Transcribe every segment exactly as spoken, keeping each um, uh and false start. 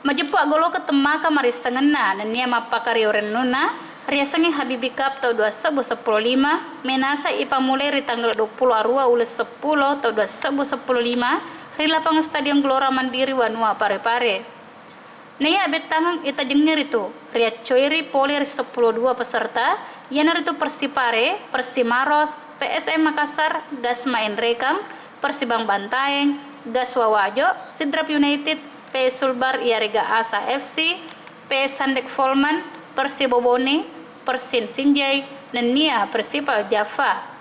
Majeppu aggolokeng temmaka marissengenna nennia mappakario rennunna riasengnge Habibie Cup tau dua sebbu seppulo lima, menasa ipammulai ri tanggal duappulo arua uleng seppulo tau dua sebbu seppulo lima ri lapang Stadion Gelora Mandiri Wanua Parepare. Naiya abettangeng itajengnge ritu, riaccoiri pole ri seppulo dua peserta, iyanaritu Persipare, Persimaros, P S M Makassar, Gas Maen Rekang, Persibang Bantaeng, Gas Wawajo, Sidrap United, P S Sulbar iyarega Asa F C, P S Sandek Volman, Persibo Bone, Persin Sinjai, nennia Persipal Jaffa.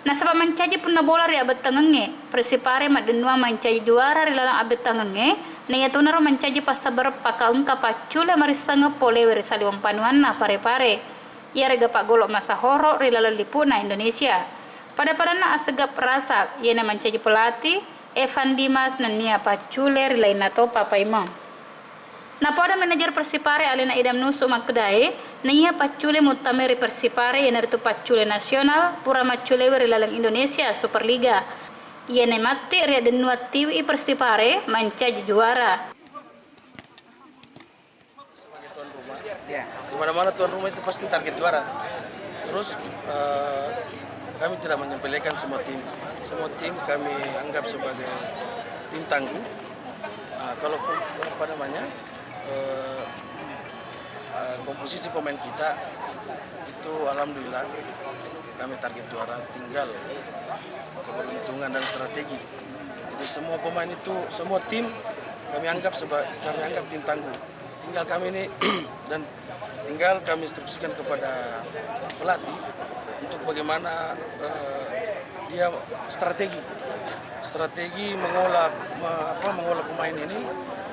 Nasaba mancaji punna bola ri abettangengnge, Persipare maddennuang mancaji juara ri laleng abettangengnge, naiyatonaro mancaji passabbareng pakaengka paccule marissengeng polewe ri saliweng panuanna Parepare, iyarega paggolo masahoro ri laleng lipu'na Indonesia. Pada-padanna Assegaf Razak, iyana mancaji pelatih, Evan Dimas nennia paccule ri lainna topa paimeng. Napoada manajer Persipare alena Idam Nusuk makkedae, naiya paccule muttama ri Persipare iyanaritu paccule nasional pura macculewe ri laleng Indonesia Superliga. Iyana matti riaddennuang tiwi i Persipare mancaji juara. Sebagai tuan rumah, di mana-mana tuan rumah itu pasti target juara. Terus, eh, kami tidak menyepelekan semua tim. Semua tim kami anggap sebagai tim tangguh. Ah, kalau kom-, apa namanya, eh, eh, komposisi pemain kita itu alhamdulillah kami target juara, tinggal keberuntungan dan strategi. Jadi semua pemain itu, semua tim kami anggap seba-, kami anggap tim tangguh. Tinggal kami ini dan tinggal kami instruksikan kepada pelatih untuk bagaimana, eh, dia strategi, strategi mengolah, me-, apa, mengolah pemain ini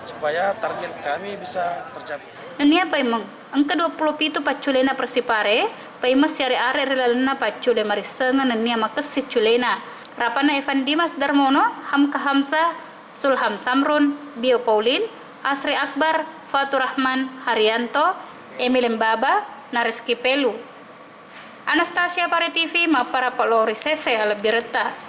supaya target kami bisa tercapai. Nennia paimeng, engka duappulo pitu pacculena Persipare, paimeng siare-are ri lalenna paccule marissengeng nennia makessing culena. Rapana Evan Dimas Darmono, Hamka Hamzah, Sulham Samrun, Bio Paulin, Asri Akbar, Faturrahman Haryanto, Emil Mbaba, na Rizky Pelu. Anastasia Pare T V, mapparappa lao ri sese alebbiretta.